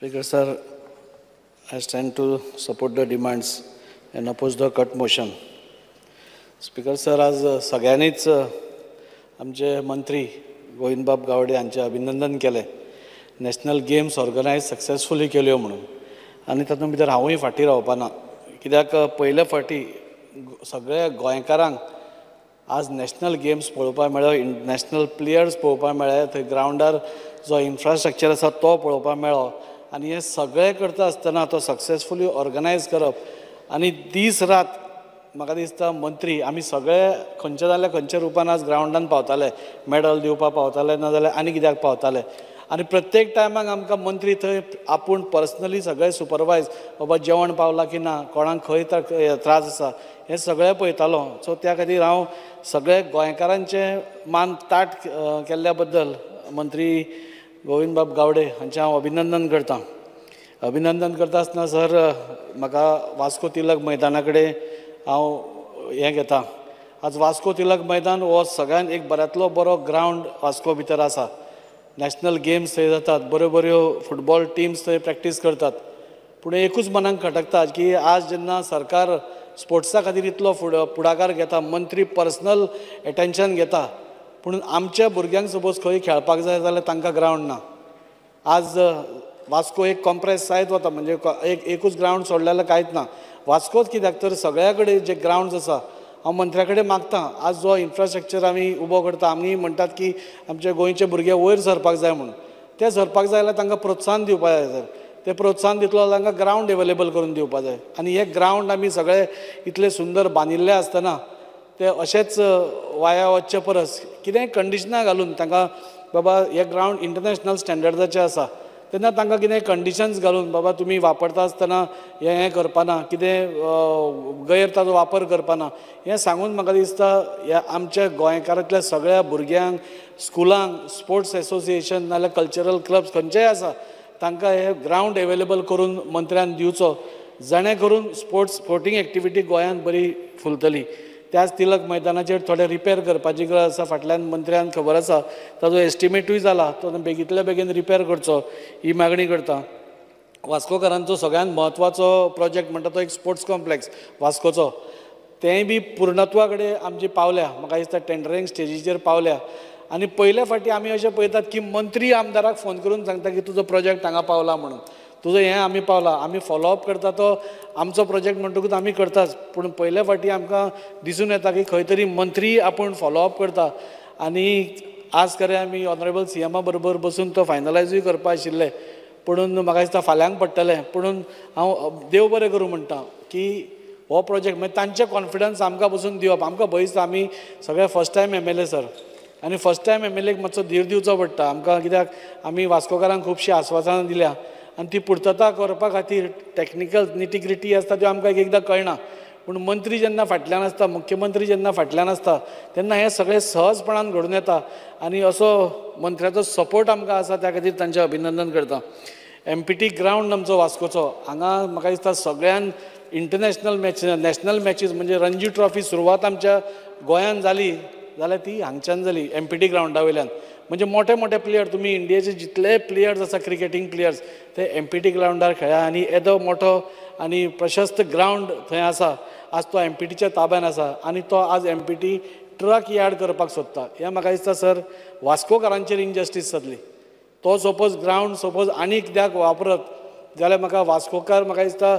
Speaker sir, I stand to support the demands and oppose the cut motion. Speaker sir, आज सगळ्यांनीच आमचे मंत्री गोविंदबाब गावडे हांचें अभिनंदन केलें, नॅशनल गेम्स ऑर्गनायज सक्सेसफुली केल्यो म्हणून. आनी तातूंत भितर हांवूय फाटीं रावपा ना, कित्याक पयले फावटी सगळ्या गोंयकारांक आज नॅशनल गेम्स पळोवपाक मेळ्ळो, नॅशनल प्लेयर्स पळोवपाक मेळ्ळे, थंय ग्रावंडार जो इन्फ्रास्ट्रक्चर आसा तो पळोवपाक मेळ्ळो. आनी हें सगळें करता आसतना तो सक्सेसफुली ऑर्गनायज करप आनी दीस रात म्हाका दिसता मंत्री आमी सगळे खंयच्या जाल्यार खंयच्या रुपान आज ग्रावंडान पावताले, मॅडल दिवपाक पावताले, ना जाल्यार आनी कित्याक पावताले. आनी प्रत्येक टायमाक आमकां मंत्री थंय आपूण पर्सनली सगळें सुपरवायज, बाबा जेवण पावलां की ना, कोणाक खंय त्रास आसा हें सगळें पळयतालो. सो त्या खातीर हांव सगळे गोंयकारांचें मान ताट केल्ल्या बद्दल मंत्री गोविंदबाब गावडे हांचें हांव अभिनंदन करतां. अभिनंदन करता आसतना सर म्हाका वास्को तिलक मैदाना कडेन हांव हें घेता. आज वास्को तिलक मैदान हो सगळ्यान एक बऱ्यांतलो बरो ग्रावंड वास्को भितर आसा. नॅशनल गेम्स थंय जातात, बऱ्यो बऱ्यो फुटबॉल टिम्स थंय प्रॅक्टीस करतात. पूण एकूच मनाक खटकता की आज जेन्ना सरकार स्पोर्ट्सा खातीर इतलो फुडाकार घेता, मंत्री पर्सनल एटेन्शन घेता, पूण आमच्या भुरग्यांक सपोज खंय खेळपाक जाय जाल्यार तांकां ग्रावंड ना. आज वास्को एक कॉम्प्रेस जायत वता, म्हणजे एकूच ग्रावंड सोडलें जाल्यार कांयच ना. वास्कोच कित्याक तर सगळ्या कडेन जे ग्रावंड्स आसा, हांव मंत्र्या कडेन मागता आज जो इन्फ्रास्ट्रक्चर आमी उबो करता, आमी म्हणटात की आमचे गोंयचे भुरगे वयर सरपाक जाय म्हणून, ते सरपाक जाय जाल्यार तांकां प्रोत्साहन दिवपाक जाय सर. ते प्रोत्साहन दितलो जाल्यार तांकां ग्रावंड एवेलेबल करून दिवपाक जाय. आनी हे ग्रावंड आमी सगळे इतले सुंदर बांदिल्ले आसतना ते अशेंच वाया वचचे परस कितेंय कंडिशनां घालून तांकां बाबा हे ग्रावंड इंटरनॅशनल स्टँडर्डाचे आसा तेन्ना तांकां कितें कंडिशन्स घालून बाबा तुमी वापरता आसतना हें हें करपाना, कितें गैर ताजो वापर करपाना, हें सांगून म्हाका दिसता ह्या आमच्या गोंयकारांतल्या सगळ्या भुरग्यांक, स्कुलांक, स्पोर्ट्स एसोसिएशन नाजाल्यार कल्चरल क्लब्स खंयचेय आसा तांकां हे ग्रावंड एवेलेबल करून मंत्र्यान दिवचो, जाणे करून स्पोर्टींग एक्टिविटी गोंयांत बरी फुलतली. त्याच तिलक मैदानाचेर थोडे रिपेर करपाची गरज आसा. फाटल्यान मंत्र्यान खबर आसा ताजो एस्टिमेटूय जाला, तो बेगींतल्या बेगीन रिपेर करचो ही मागणी करता. वास्कोकारांचो सगळ्यांत म्हत्वाचो प्रोजेक्ट म्हणटा तो एक स्पोर्ट्स कॉम्प्लेक्स वास्कोचो, तेंय बी पूर्णत्वा कडेन आमची पावल्या, म्हाका दिसता टेंडरींग स्टेजीचेर पावल्या. आनी पयले फावटी आमी अशें पळयतात की मंत्री आमदाराक फोन करून सांगता की तुजो प्रोजेक्ट हांगा पावला म्हणून, तुजो हें आमी पावला, आमी फॉलोअप करता, तो आमचो प्रोजेक्ट म्हणटकूच आमी करताच. पूण पयले फावटी आमकां दिसून येता की खंय तरी मंत्री आपूण फॉलोअप करता. आनी आज खरें आमी ऑनरेबल सीएमा बरोबर बसून तो फायनलायजूय करपा आशिल्ले, पुणून म्हाका दिसता फाल्यांक पडटलें. पुणून हांव देव बरें करूं म्हणटा की हो प्रोजेक्ट मागीर तांचें कॉन्फिडन्स आमकां बसून दिवप, आमकां भंय दिसता. आमी सगळे फर्स्ट टायम MLA sir, आनी फर्स्ट टायम एमएलएक मातसो धीर दिवचो पडटा आमकां, कित्याक आमी वास्कोकारांक खुबशीं आस्वासनां दिल्या आनी ती पुर्तता करपा खातीर टॅक्निकल निटिग्रिटी आसता त्यो आमकां एक एकदां कळना. पूण मंत्री जेन्ना फाटल्यान आसता, मुख्यमंत्री जेन्ना फाटल्यान आसता तेन्ना हें सगळें सहजपणान घडून येता. आनी असो मंत्र्याचो सपोर्ट आमकां आसा, त्या खातीर तांचें अभिनंदन करता. एमपीटी ग्रावंड आमचो वास्कोचो, हांगा म्हाका दिसता सगळ्यान इंटरनॅशनल मॅच, नॅशनल मॅचीस म्हणजे रणजी ट्रॉफी सुरवात आमच्या गोंयान जाली जाल्यार ती हांगच्यान जाली एमपीटी ग्रावंडा वयल्यान. म्हणजे मोठे मोठे प्लेयर, तुमी इंडियेचे जितले प्लेयर्स आसा क्रिकेटींग प्लेयर्स ते एमपीटी ग्रावंडार खेळ्ळा. आनी येदो मोठो आनी प्रशस्त ग्रावंड थंय आसा, आज तो एमपीटीच्या ताब्यान आसा आनी तो आज एमपीटी ट्रक यार्ड करपाक सोदता. हें म्हाका दिसता सर वास्कोकारांचेर इनजस्टीस जातली. तो सपोज ग्रावंड सपोज आनी कित्याक वापरत जाल्यार म्हाका वास्कोकार म्हाका दिसता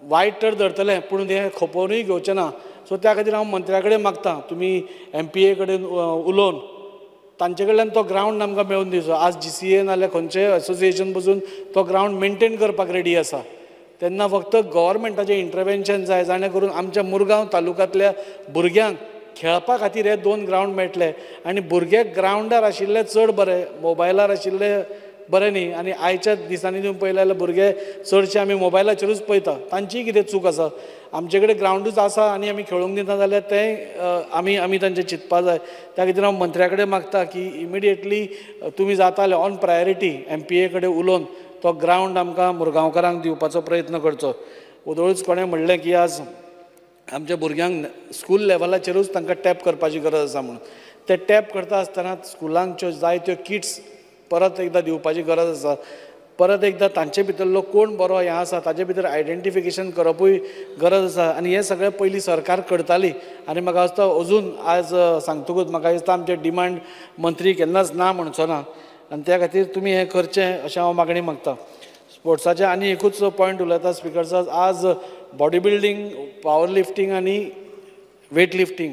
वायट तर धरतले, पूण हें खपोवनूय घेवचें ना. सो त्या खातीर हांव मंत्र्या कडेन मागता तुमी एमपीए कडेन उलोवन तांचे कडल्यान तो ग्रावंड आमकां मेळोवन दिवचो. आज जीसीए नाजाल्यार खंयचेय एसोसिएशन बसून तो ग्रावंड मेनटेन करपाक रेडी आसा, तेन्ना फक्त गव्हर्मेंटाचें इंटरवेन्शन जाय, जाणें करून आमच्या मुरगांव तालुक्यांतल्या भुरग्यांक खेळपा खातीर हे दोन ग्रावंड मेळटले. आनी भुरगे ग्रावंडार आशिल्ले चड बरे, मोबायलार आशिल्ले बरें न्ही. आनी आयच्या दिसांनी तुमी पळयलें जाल्यार भुरगे चडशे आमी मोबायलाचेरूच पळयता, तांचीय कितें चूक आसा. आमचे कडेन ग्रावंडूच आसा आनी आमी खेळूंक दिना जाल्यार तें आमी आमी तांचें चिंतपा जाय. त्या खातीर हांव मंत्र्या कडेन मागता की इमिडिएटली तुमी जाता जाल्यार ऑन प्रायोरिटी एमपीए कडेन उलोवन तो ग्रावंड आमकां मुरगांवकारांक दिवपाचो प्रयत्न करचो. ओदोळूच कोणें म्हणलें की आज आमच्या भुरग्यांक स्कूल लेवलाचेरूच तांकां टॅप करपाची गरज आसा म्हणून, ते टॅप करता आसतना स्कुलांक ज्यो जाय त्यो किट्स परत एकदां दिवपाची गरज आसा. परत एकदां तांचे भितरलो कोण बरो हें आसा ताजे भितर आयडेंटिफिकेशन करपूय गरज आसा आनी हें सगळें पयलीं सरकार करताली आनी म्हाका दिसता अजून आज सांगतकूच म्हाका दिसता आमचे डिमांड मंत्री केन्नाच ना म्हणचो ना आनी त्या खातीर तुमी हें करचें अशें हांव मागणी मागता. स्पोर्ट्साचें आनी एकूच पॉयंट उलयता स्पिकर सर, आज बॉडी बिल्डींग, पावर लिफ्टींग आनी वेट लिफ्टींग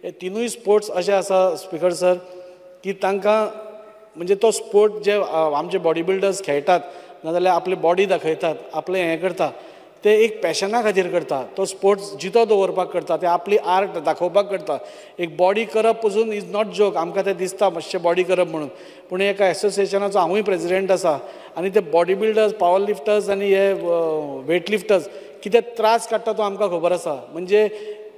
हे तिनूय स्पोर्ट्स अशे आसा स्पिकर सर की तांकां म्हणजे तो स्पोर्ट जे आमचे बॉडी बिल्डर्स खेळटात नाजाल्यार आपली बॉडी दाखयतात, आपलें हें करता, ते एक पॅशना खातीर करता, तो स्पोर्ट्स जितो दवरपाक करता, ते आपली आर्ट दाखोवपाक करता. एक बॉडी करप पसून is not joke, आमकां तें दिसता मातशें बॉडी करप म्हणून, पूण एका एसोसिएशनाचो हांवूय प्रेजिडेंट आसा आनी ते बॉडी बिल्डर्स, पावर लिफ्टर्स आनी हे वेट लिफ्टर्स कितें त्रास काडटा तो आमकां खबर आसा. म्हणजे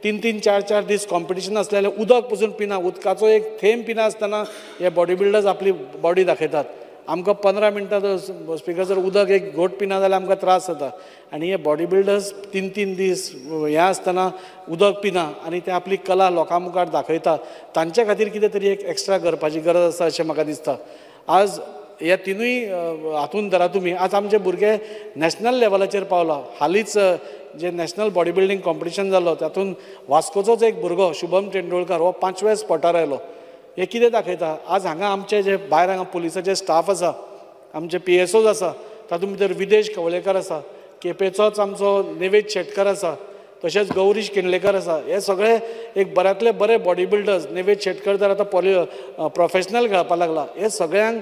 3-3, 4-4 दीस कॉम्पिटिशन आसलें जाल्यार उदक पसून पिना, उदकाचो एक थेंब पिना आसतना हे बॉडी बिल्डर्स आपली बॉडी दाखयतात. आमकां 15 मिनटां जर स्पिकर जर उदक एक घोट पिना जाल्यार आमकां त्रास जाता आनी हे बॉडी बिल्डर्स 3-3 दीस हें आसतना उदक पिना आनी ते आपली कला लोकां मुखार दाखयता. तांचे खातीर कितें तरी एक एक्स्ट्रा करपाची गरज आसा अशें म्हाका दिसता. आज ह्या तिनूय हातून धरा तुमी, आज आमचे भुरगे नॅशनल लेवलाचेर पावला. हालींच जे नॅशनल बॉडी बिल्डींग कॉम्पिटिशन जालो तातूंत वास्कोचोच एक भुरगो शुभम तेंडुलकार हो 5व्या स्पॉटार आयलो. हे कितें दाखयता, आज हांगा आमचे जे भायर हांगा पुलिसाचे स्टाफ आसा, आमचे PSOs आसा, तातूंत भितर विदेश कवळेकर आसा, केपेचोच आमचो निवेद शेटकर आसा, तशेंच गौरीश किणलेकर आसा. हे सगळे एक बऱ्यांतले बरे बॉडी बिल्डर्स. निवेद शेटकर तर आतां प्रोफेशनल खेळपाक लागला. हे सगळ्यांक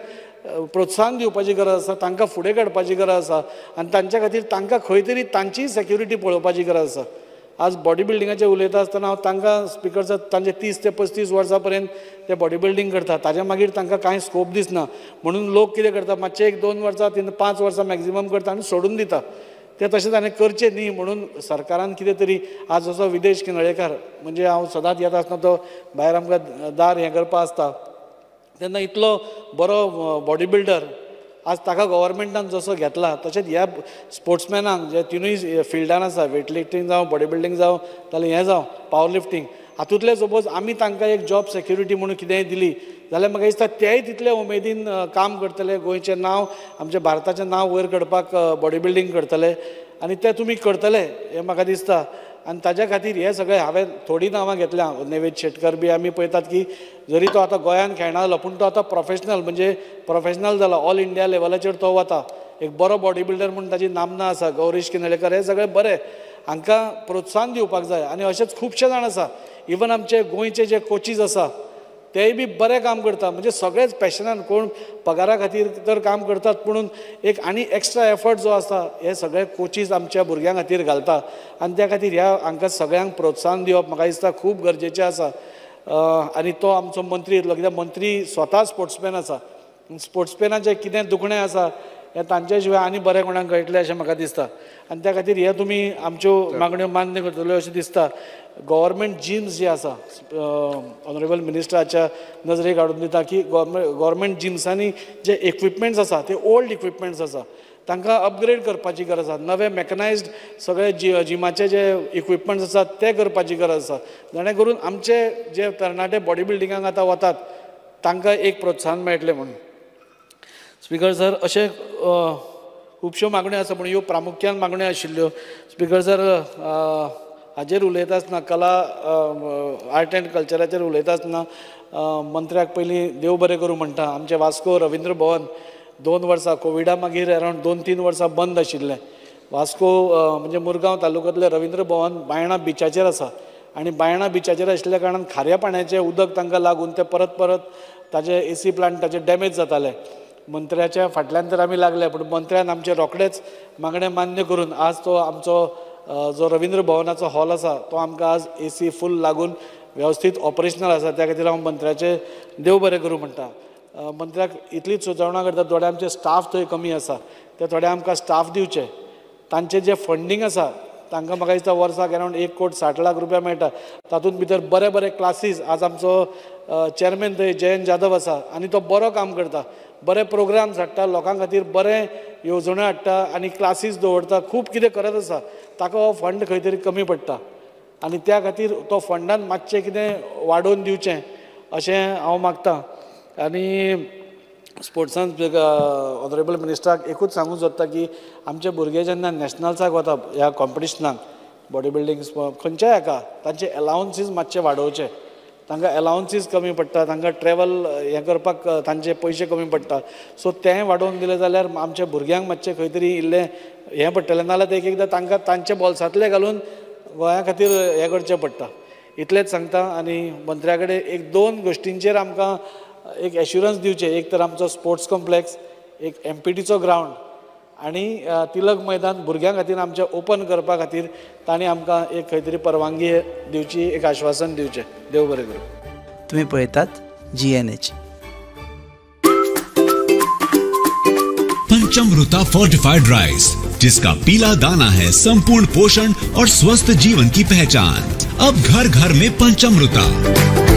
प्रोत्साहन दिवपाची गरज आसा, तांकां फुडें काडपाची गरज आसा आनी तांच्या खातीर तांकां खंय तरी तांचीय सेक्युरिटी पळोवपाची गरज आसा. आज बॉडी बिल्डिंगाचेर उलयता आसतना हांव तांकां स्पिकर सर तांचे 30 ते 35 वर्सां पर्यंत ते बॉडी बिल्डींग करता, ताज्या मागीर तांकां कांय स्कोप दिसना म्हणून लोक कितें करता, मातशें 1-2 वर्सां 3-5 वर्सां मॅक्झिमम करता आनी सोडून दिता. तें तशें ताणें करचें न्ही म्हणून सरकारान कितें तरी आज जसो विदेश किनळेकर, म्हणजे हांव सदांच येता आसतना तो भायर आमकां दार हें करपा आसता तेन्ना इतलो बरो बॉडी बिल्डर आज ताका गव्हर्मेंटान जसो घेतला तशेंच ह्या स्पोर्ट्समॅनांक जे तिनूय फिल्डान आसा, वेट लिफ्टींग जावं, बॉडी बिल्डींग जावं, जाल्यार हें जावं, पावर लिफ्टींग, हातूंतले सपोज आमी तांकां एक जॉब सेक्युरिटी म्हणून कितेंय दिली जाल्यार म्हाका दिसता तेय तितले उमेदीन काम करतले, गोंयचें नांव, आमच्या भारताचें नांव वयर काडपाक बॉडी बिल्डींग करतले आनी तें तुमी करतले हें म्हाका दिसता. आनी ताज्या खातीर हें सगळें हांवें थोडीं नांवां घेतल्या, नेवेद शेटकर बी आमी पळयतात की जरी तो आतां गोंयान खेळना जालो पूण तो आतां प्रोफेशनल, म्हणजे प्रोफेशनल जाला, ऑल इंडिया लेवलाचेर तो वता, एक बरो बॉडी बिल्डर म्हूण ताजी नामना आसा. गौरीश किनळेकर हे सगळे बरे, हांकां प्रोत्साहन दिवपाक जाय. आनी अशेंच खुबशे जाण आसा, इवन आमचे गोंयचे जे कोचीज आसा तेय बी बरें काम करता, म्हणजे सगळेच पॅशनान, कोण पगारा खातीर तर काम करतात पुणून एक आनी एक्स्ट्रा एफर्ट जो आसा हे सगळे कोचीज आमच्या भुरग्यां खातीर घालता आनी त्या खातीर ह्या हांकां सगळ्यांक प्रोत्साहन दिवप म्हाका दिसता खूब गरजेचें आसा. आनी तो आमचो मंत्री येतलो कित्याक मंत्री स्वता स्पोर्ट्समॅन आसा, स्पोर्ट्समॅनाचें कितें दुखणें आसा हें तांचे शिवाय आनी बरें कोणाक कळटलें अशें म्हाका दिसता. आनी त्या खातीर हे तुमी आमच्यो मागण्यो मान्य करतल्यो अशें दिसता. गव्हर्मेंट जिम्स जे आसा, ऑनरेबल मिनिस्टराच्या नजरेक हाडून दिता की गव्हर्मेंट जिम्सांनी जे इक्विपमेंट्स आसा ते ओल्ड इक्विपमेंट्स आसा, तांकां अपग्रेड करपाची गरज आसा. नवे मॅकनायज्ड सगळे जिमाचे जे इक्विपमेंट्स आसात ते करपाची गरज आसा, जेणे करून आमचे जे तरणाटे बॉडी बिल्डिंगाक आतां वतात तांकां एक प्रोत्साहन मेळटलें म्हणून. स्पिकर सर, अशें खुबश्यो मागण्यो आसा पूण ह्यो प्रामुख्यान मागण्यो आशिल्ल्यो. स्पिकर सर, हाजेर उलयता आसतना कला आर्ट एंड कल्चराचेर उलयता आसतना मंत्र्याक पयलीं देव बरें करूं म्हणटा. आमचें वास्को रविंद्र भवन 2 वर्सां कोविडा मागीर अरावंड 2-3 वर्सां बंद आशिल्लें. वास्को म्हणजे मुरगांव तालुक्यांतलें रविंद्र भवन बायणा बिचाचेर आसा आनी बायणा बिचाचेर आशिल्ल्या कारणान खाऱ्या पाण्याचें उदक तांकां लागून तें परत परत ताजे AC plant ताजे डॅमेज जाताले. मंत्र्याच्या फाटल्यान तर आमी लागले पूण मंत्र्यान आमचें रोखडेच मागणें मान्य करून आज तो आमचो जो रविंद्र भवनाचो हॉल आसा तो आमकां आज AC फूल लागून वेवस्थीत ऑपरेशनल आसा. त्या खातीर हांव मंत्र्याचें देव बरें करूं म्हणटा. मंत्र्याक इतलीच सुचोवणा करता, थोडे आमचे स्टाफ थंय कमी आसा ते थोडे आमकां स्टाफ दिवचे. तांचें जें फंडींग आसा तांकां म्हाका दिसता वर्साक अरावंड 1,60,00,000 रुपया मेळटा. तातूंत भितर बरे बरे क्लासीस, आज आमचो चेअरमॅन थंय जयंत जाधव आसा आनी तो बरो काम करता, बरे प्रोग्राम्स हाडटा, लोकां खातीर बरें येवजण्यो हाडटा आनी क्लासीस दवरता, खूब कितें करत आसा. ताका हो फंड खंय तरी कमी पडटा आनी त्या खातीर तो फंडान मातशें कितें वाडोवन दिवचें अशें हांव मागता. आनी स्पोर्ट्सान ऑनरेबल मिनिस्टराक एकूच सांगूंक सोदता की आमचे भुरगे जेन्ना नॅशनल्साक वता ह्या कॉम्पिटिशनाक, बॉडी बिल्डींग खंयच्याय हाका, तांचे एलावन्सीस मातशे वाडोवचे. तांकां एलावन्सीस कमी पडटा, तांकां ट्रॅवल हें करपाक तांचे पयशे कमी पडटा. सो तें वाडोवन दिलें जाल्यार आमच्या भुरग्यांक मातशें खंय तरी इल्लें हें पडटलें, नाजाल्यार एक एकदां तांकां तांच्या बोल्सांतलें घालून गोंया खातीर हें करचें पडटा. इतलेंच सांगता आनी मंत्र्या कडेन एक दोन गोश्टींचेर आमकां एक एश्युरन्स दिवचें. एक तर आमचो स्पोर्ट्स कॉम्प्लेक्स, एक एमपीटीचो ग्रावंड आनी तिलक मैदान भुरग्यां खातीर आमचें ओपन करपा खातीर तांणी आमकां एक खंय तरी परवानगी दिवची, एक आश्वासन दिवचें. देव बरें करूं. तुमी पळयतात GNH. पंचमृता फोर्टिफाइड राइस, जिसका पीला दाना है संपूर्ण पोषण और स्वस्थ जीवन की पहचान. अब घर घर में पंचमृता.